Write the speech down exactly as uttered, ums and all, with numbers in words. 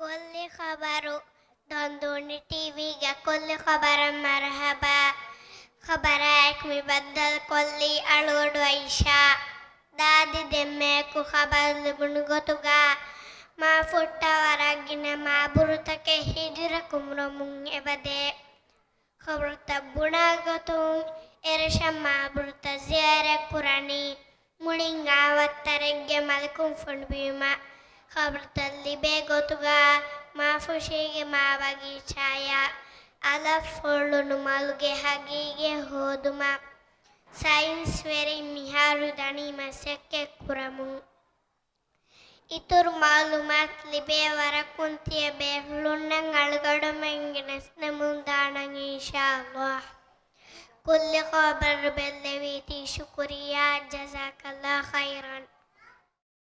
ކުއްލި ޚަބަރު. ދޮންދޫނި ޓީވީގެ ކުއްލި ޚަބަރަށް މަރުޙަބާ. ޚަބަރާއެކު މި ބައްދަލުކޮށްލީ އަޅުގަޑު އައިޝާ. ދާދި ދެންމެއަކު ޚަބަރު ލިބުނު ގޮތުގަ މާފުއްޓާ ވަރަށް ގިނަ މާބުރުތަކެއް ހިޖުރަ ކުރަމުން އެބަދޭ. ޚަބަރުތައް ބުނާ ގޮތުން އެރަށަށް މާބުރުތައް ޒިޔާރަތް ކުރަނީ މުޅިން އާވައްތަރެއްގެ މަލަކުން ފޮނުވީމަ. ޚަބަރުތައް ލިބޭ ގޮތުގަ މާފުށީގެ މާ ބަގީޗާޔާ އަލަށް ފޮޅުނު މަލުގެ ހަގީގަތް ހޯދުމަށް ސައިންސްވެރިން މިހާރު ދަނީ މަސައްކަތް ކުރަމުން. އިތުރު މައުލޫމާތު ލިބޭ ވަރަކުން ތިޔަ ބޭފުޅުންނަށް އަޅުގަޑުމެން ގެނެސްދެމުން ދާނަން އިންޝާﷲ. ކުއްލި ޚަބަރު ބެއްލެވީތީ ޝުކުރިއްޔާ، ޖަޒާކަﷲ ޚައިރަން.